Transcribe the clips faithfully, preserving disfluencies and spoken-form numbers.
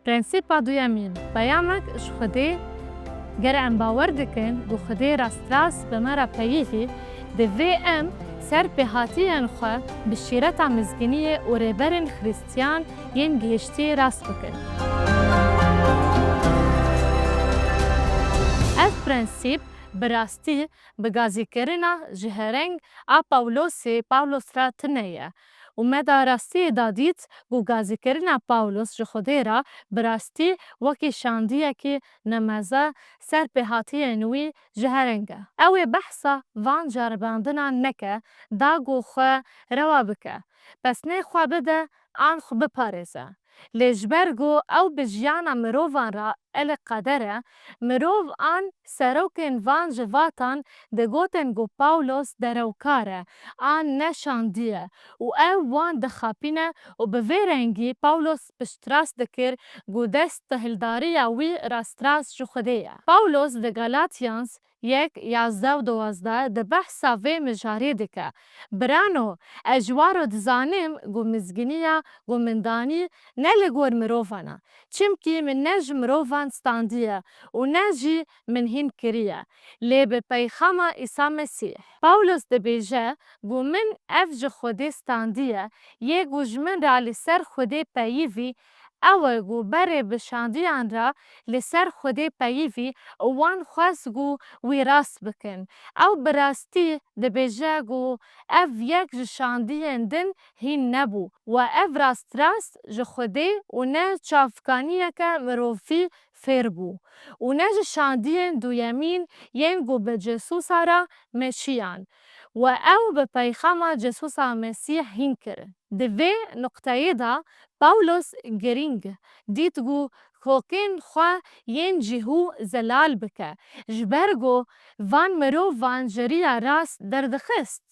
Prensîpa duyemîn, peyamek ji Xwedê. Ger em bawer dikin ku Xwedê rastrast bi me re peyivî, divê em serpêhatiyên xwe bi şîreta mizgîniyê û rêberên Xristiyan yên gihiştî rast bikin. Ev prensîp bi rastî bi gazîkirina ji hereng a Pawlosê, Pawlos re tune ye û me da rastiyê da dît ku gazîkirina Pawlos ji Xwedê re bi rastî wekî şandiyekî nemeze serpêhatiyên wî ji hereng e. Ew ê behsa van ceribandinan neke, da ku xwe rewa bike, pesnê xwe bide an xwe biparêze. Lê ji ber ku ew bi jiyana mirovan re eleqedar e, mirov an serokên van civatan digotin ku Pawlos derewkar e an ne şandî ye û ew wan dixapîne û bi vê rengî Pawlos piştrast dikir ku desthiladariya wî rastrast ji Xwedê ye. Pawlos di Galatyans yek, yazdeh û duwazdeh de behsa vê mijarê dike. Birano, ez ji we re dizanim ku mizgîniya ku min danî ne li gor mirovan e. Çimkî min ne ji mirovan standiye û ne jî min hîn kiriye, lê bi peyxama Îsa Mesîh. Pawlos dibêje ku min ev ji Xwedê standiye, yê ku ji min re li ser Xwedê peyivî, ew e ku berê bi şandiyan re li ser Xwedê peyivî û wan xwest ku wî rast bikin. Ew bi rastî dibêje ku ev yek ji şandiyên din hîn nebû we ev rastrast ji Xwedê û ne çavkaniyeke mirovî fêr bû û ne ji şandiyên duyemîn yên ku bi Cêsûsa re meşiyan we ew bi peyxama Cêsûsa Mesîh hîn kirin. Di vê nuqteyê de Pawlos girîng dît ku kokên xwe yên cihû zelal bike, ji ber ku van mirovan ji riya rast derdixist.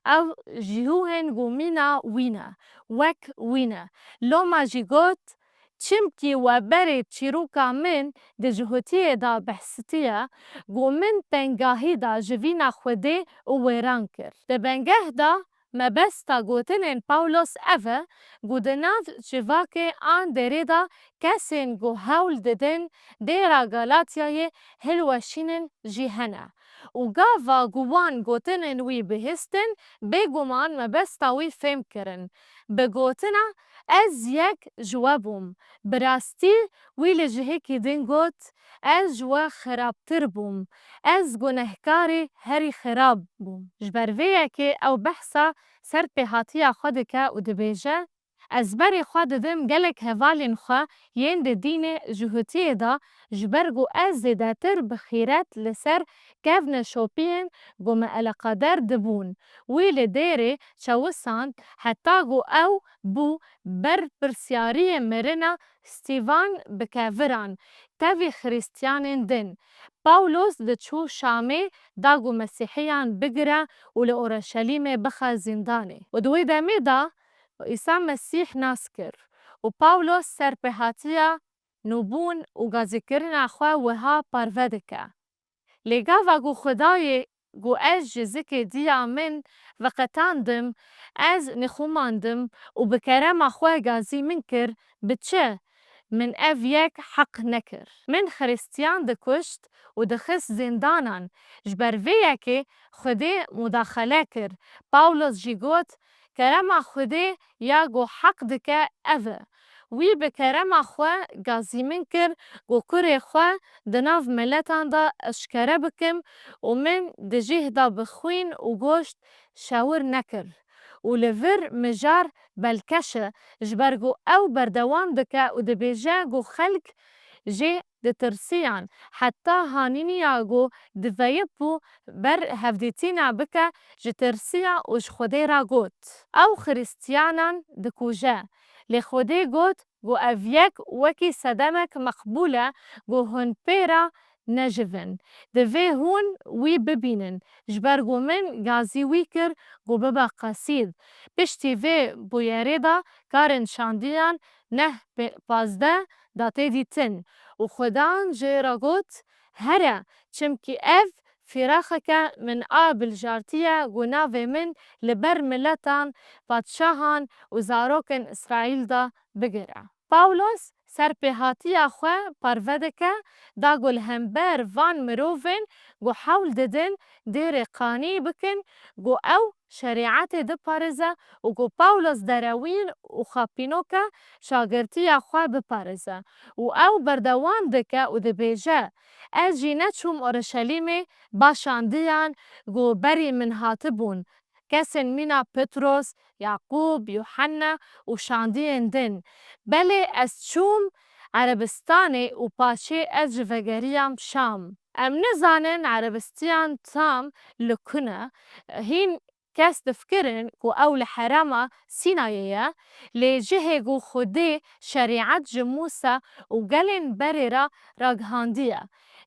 Ew cihûhên ku mîna wî ne, wek wî ne. Loma jî got, çimkî we berê çîroka min di cihûtiyê de behsitiye, ku min tengahî de ji vîna Xwedê û wêran kir. Di bengeh de mebesta gotinên Pawlos ev e, ku di nav civakê an derê de kesên ku hewl didin dêra Galatyayê hilweşînin jî hene. Û gava ku wan gotinên wî bihîstin, bêguman mebesta wî fêm kirin. Bi gotina, ez yek ji we bûm. Bi rastî wî li cihekî din got, ez ji we xirabtir bûm. Ez gunehkarê herî xirab bûm. Ji ber vê yekê ew behsa serpêhatiya xwe dike û dibêje, ez berê xwe didim gelek hevalên xwe yên di dînê cihûtiyê de, ji ber ku ez zêdetir bi xîret li ser kevneşopiyên ku me eleqeder dibûn, wî li dêrê çewisand, heta ku ew bû berpirsiyariyê mirina Stîvan bi keviran, tevî Xiristiyanên din. Pawlos diçû Şamê da ku Mesîhiyan bigire û li Orşelîmê bixe zîndanê. Û di wê demê de Îsa Mesîh nas kir û Pawlos serpêhatiya nûbûn û gazîkirina xwe wiha parve dike. Lê gava ku Xwedayê ku ez ji zikê diya min veqetandim, ez nixumandim û bi kerema xwe gazî min kir, bi çi min ev yek heq nekir? Min Xiristiyan dikuşt û dixist zîndanan. Ji ber vê yekê Xwedê mudaxele kir. Pawlos jî got, kerema Xwedê ya ku heq dike ev e. Wî bi kerema xwe gazî min kir ku kurê xwe di nav miletan de eşkere bikim û min di cih de bi xwîn û goşt şewir nekir û li vir mijar belkeş e, ji ber ku ew berdewam dike û dibêje ku xelk jê ditirsiyan, heta hanîniya ku diveyibû ber hevdîtina bike ji tirsiya û ji Xwedê re got, ew Xiristiyanan dikuje. Lê Xwedê got ku ev yek wekî sedemek meqbûl e ku hûn pê re nejivin. Divê hûn wî bibînin, ji ber ku min gazî wî kir ku bibe qesîd. Piştî vê bûyerê de karên şandiyan neh pê-, pazdeh da tê dîtin û Xwedan jê re got, here, çimkî ev fîraxeke min a biljartiye ku navê min li ber miletan, padşahan û zarokên Îsraîl de bigire. Pawlos serpêhatiya xwe parve dike, da ku li hember van mirovên ku hewl didin dêrê qanî bikin, ku ew şerîetê diparêze û ku Pawlos derewîn û xapînoke şagirtiya xwe biparêze. Û ew berdewam dike û dibêje, Ez jî neçûm Orişelîmê, ba şandiyan ku berî min hatibûn, kesên mîna Petros, Yaqûb, Yuhenna û şandiyên din. Belê ez çûm Erebistanê û paşê ez ji vegeriyam Şam. Em nizanin Erebistiyan tam li ku ne, hîn kes difikirin ku ew li herêma Sînayê ye, lê cihê ku Xwedê şerîet ji Mûsa û gelên berê re ragihandiye.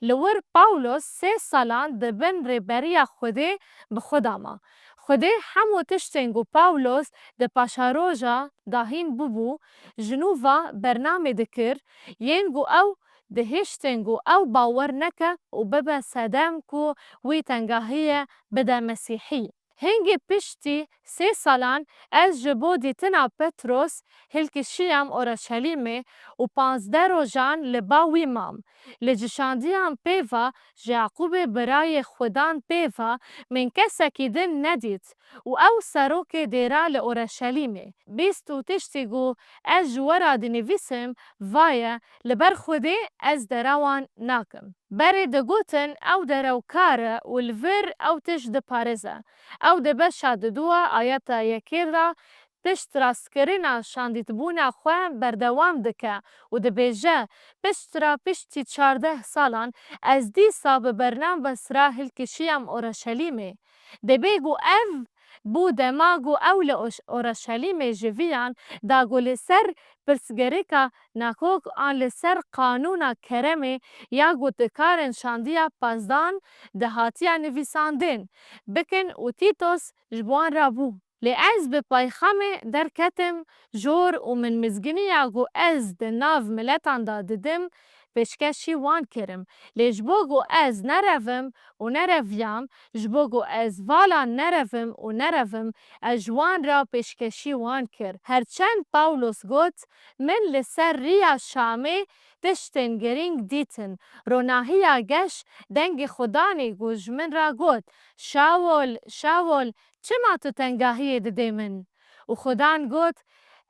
Li wir Pawlos sê salan di bin rêberiya Xwedê bi xwe de ma. Xwedê hemû tiştên ku Pawlos di paşeroja dahîn bûbû, ji nû ve bernamê dikir, yên ku ew dihiştin ku ew bawer neke û bibe sedem ku wî tengahiyê bide Mesîhî. Hingê piştî sê salan ez ji bo dîtina Petros hilkişiyam Orişelîmê û panzdeh rojan li ba wî mam. Li cişandiyan pê ve ji Yaqûbê birayê Xwedan pê ve min kesekî din nedît û ew serokê dêra li Orişelîmê. Bîst û tiştî ku ez ji we re dinivîsim, va ye, li ber Xwedê ez derewan nakim. Berê digotin ew derewkar e û li vir ew tişt diparêze. Ew di beşa diduwa ayeta yekê de piştrastkirina şandîtbûna xwe berdewam dike û dibêje, Piştre piştî çardeh salan ez dîsa bi Barnabas re hilkişiyam Orişelîmê. Dibê ku ev bû dema ku ew li Oş-, Orişelîmê ji viyan da ku li ser pirsgirêka nakok an li ser qanûna keremê ya ku di karên şandiya pezdan de hatiye nivîsandin, bikin û Tîtos ji wan re bû. Lê ez bi peyxamê derketim jor û min mizginiya ku ez di nav miletan de didim, pêşkêşî wan kirim. Lê ji bo ku ez nerevim û nereviyam, ji bo ku ez vala nerevim û nerevim, ez ji wan re pêşkêşî wan kir. Herçend Pawlos got, Min li ser riya Şamê tiştên girîng dîtin. Ronahiya geş dengê Xudanê ku ji min re got, Şawol, Şawol, çima tu tengahiyê didê min? Û Xudan got,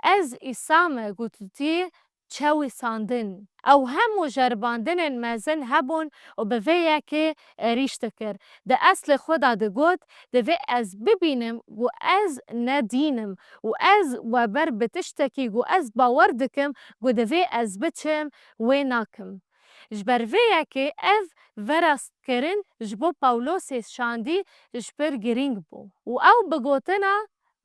Ez Îsa me ku tu tî çewîsandin. Ew hemû ceribandinên mezin hebûn û bi vê yekê êrîş dikir. Di eslê xwe de digot, Divê ez bibînim ku ez ne dîn im û ez we ber bi tiştekî ku ez bawer dikim ku divê ez biçim, wê nakim. Ji ber vê yekê ev verastkirin ji bo Pawlosê şandî ji pir girîng bû. Û ew bi gotina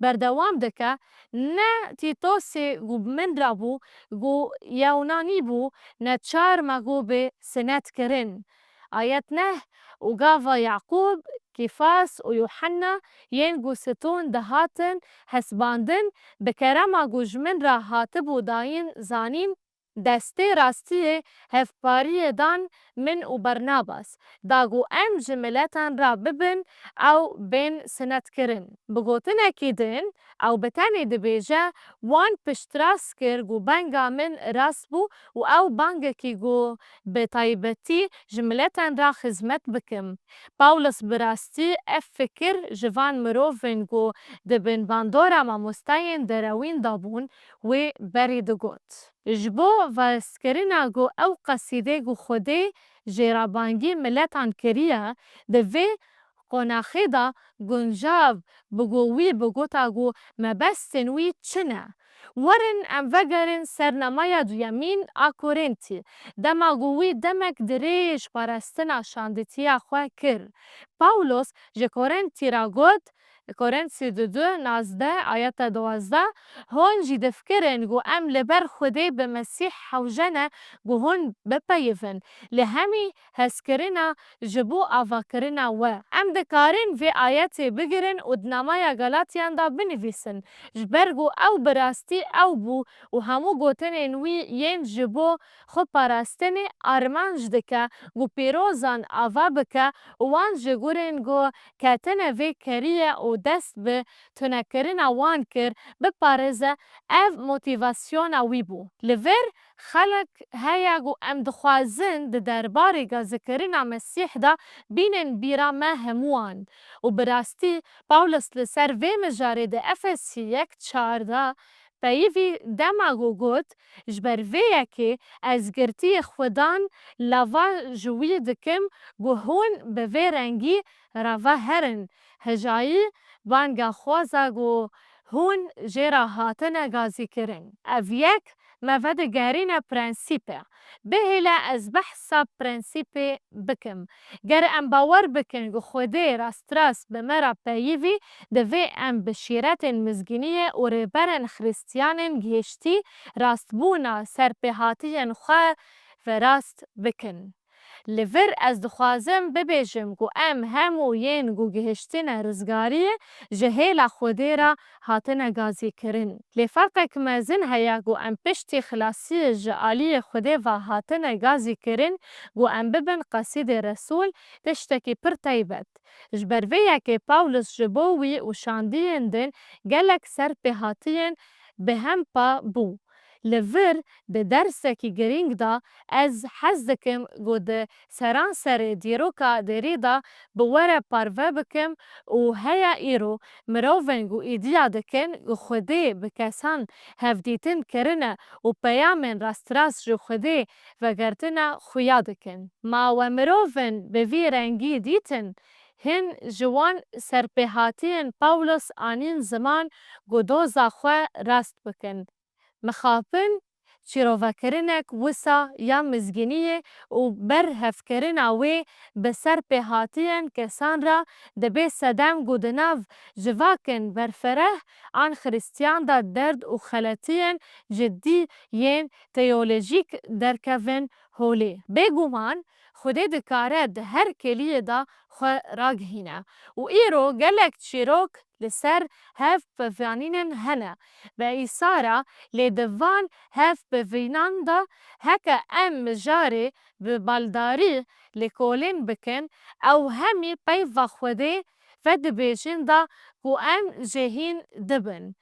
berdewam dike, Ne Tîtosê ku bi min re bû, ku Yewnanî bû, neçar me ku bi sinet kirin. Ayet neh, Û gava Yaqûb, Kîfas û Yuhenna yên ku stûn dihatin hesibandin, bi kerema ku ji min re hatibû dayîn zanîn, destê rastiyê hevpariyê dan min û Barnabas, da ku em ji miletan re bibin, ew bên sinetkirin. Bi gotinekî din, ew bi tenê dibêje, Wan piştrast kir ku benga min rast bû û ew bangekî ku bi taybetî ji miletan re xizmet bikim. Pawlos bi rastî ev fikir ji van mirovên ku di bin bandora mamosteyên derewîn de bûn, wê berî digot. Ji bo verastkirina ku ew qesîdê ku Xwedê jêrebangî miletan kiriye, di vê qonaxê de guncav bi ku wî bigota ku mebestên wî çi ne. Werin em vegerin ser namaya duyemîn a Korintî, dema ku wî demek dirêj parastina şanditiya xwe kir. Pawlos ji Korintî re got, Korintî du du, nazdeh, ayeta duwazdeh, Hûn jî difikirin ku em li ber Xwedê bi Mesîh hewce ne ku hûn bipeyivin, li hemî hezkirina ji bo avakirina we. Em dikarin vê ayetê bigirin û di namaya Galatiyan de binivîsin, ji ber ku ew bi rastî ew bû û hemû gotinên wî yên ji bo xweparastinê armanc dike ku pîrozan ava bike û wan ji gurên ku ketine vê keriyê û dest bi tunekirina wan kir, biparêze, ev motîvasyona wî bû. Li vir xelk heye ku em dixwazin di derbarê gazikirina Mesîh de bînin bîra me hemûyan. Û bi rastî Pawlos li ser vê mijarê di Efesî yek çar de peyivî dema ku got, ji ber vê yekê ez girtiyê Xudan lava ji wî dikim ku hûn bi vê rengî raveherin, hejayî bangaxwaza ku hûn jê re hatine gazîkirin. Ev yek me vedigerîne prensîpê. Bihêle ez behsa prensîpê bikim. Ger em bawer bikin ku Xwedê rastrast bi me re peyivî, divê em bi şîretên mizgîniyê û rêberên Xristiyanên gihiştî rastbûna serpêhatiyên xwe verast bikin. Li vir ez dixwazim bibêjim ku em hemû yên ku gihiştine rizgariyê ji hêla Xwedê re hatine gazîkirin. Lê ferqek mezin heye ku em piştî xilasiyê ji aliyê Xwedê ve hatine gazîkirin, ku em bibin qesîdê Resûl, tiştekî pir taybet. Ji ber vê yekê Pawlos ji bo wî û şandiyên din gelek serpêhatiyên bihempa bû. Li vir di dersekî girîng de ez hez dikim ku di seranserê dîroka derî de bi we re parve bikim û heya îro mirovên ku îdiya dikin ku Xwedê bi kesan hevdîtin kirine û peyamên rastrast ji Xwedê vegertine xuya dikin. Ma we mirovên bi vî rengî dîtin? Hin ji wan serpêhatiyên Pawlos anîn ziman ku doza xwe rast bikin. Mixabin çîrovekirinek wisa ya mizgîniyê û berhevkirina wê bi serpêhatiyên kesan re dibe sedem ku di nav civakên berfereh an Xristiyan de derd û xeletiyên ciddî yên teolojîk derkevin holê. Bêguman Xwedê dikare di her kêliyê de xwe ragihîne û îro gelek çîrok li ser hevpivanînên hene. Bi îsara lê di van hevpivînan de heke em mijarê bi baldarî lêkolîn bikin, ew hemî peyva Xwedê vedibêjin de ku em jêhîn dibin.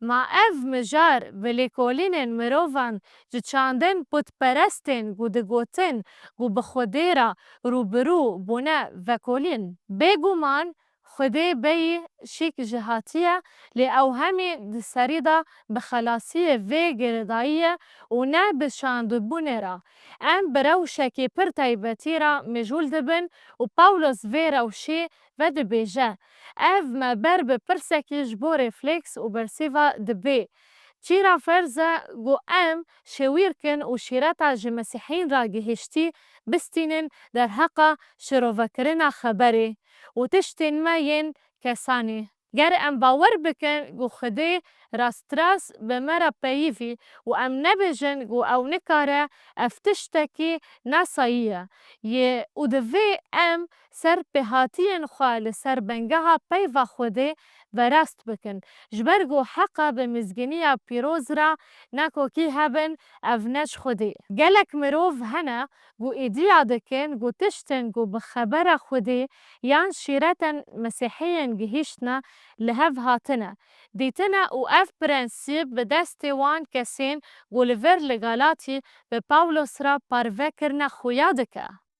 Ma ev mijar bi lêkolînên mirovan ji çandin pûtperestên ku digotin ku bi Xwedê re rûbirû bûne vekolîn. Bêguman Xwedê bêyî şîk jî hatiye, lê ew hemî di serî de bi xelasiyê vê girêdayiyê û ne bi şandibûnê re. Em bi rewşekî pir taybetî re mijûl dibin û Pawlos vê rewşê vedibêje. Ev me ber bi pirsekî ji bo refleks û bersîva dibe. Çira ferz e ku em şêwîrkin û şîreta ji Mesîhîn re gihiştî bistînin derheqa şirovekirina xeberê û tiştên me yên kesanî. Ger em bawer bikin ku Xwedê rastrast bi me re peyivî û em nebêjin ku ew nikare, ev tiştekî nasayî ye. Yê û divê em serpêhatiyên xwe li ser bengeha peyva Xwedê verast bikin. Ji ber ku heqa bi mizgîniya pîroz re ne kokî hebin, ev ne ji Xwedê ye. Gelek mirov hene ku îdiya dikin ku tiştên ku bi xebera Xwedê yan şîretên Mesîhiyên gihîştine li hev hatine dîtine û ev prensîp bi destê wan kesên ku li vir li Galatî bi Pawlos re parve kirine xuya dike.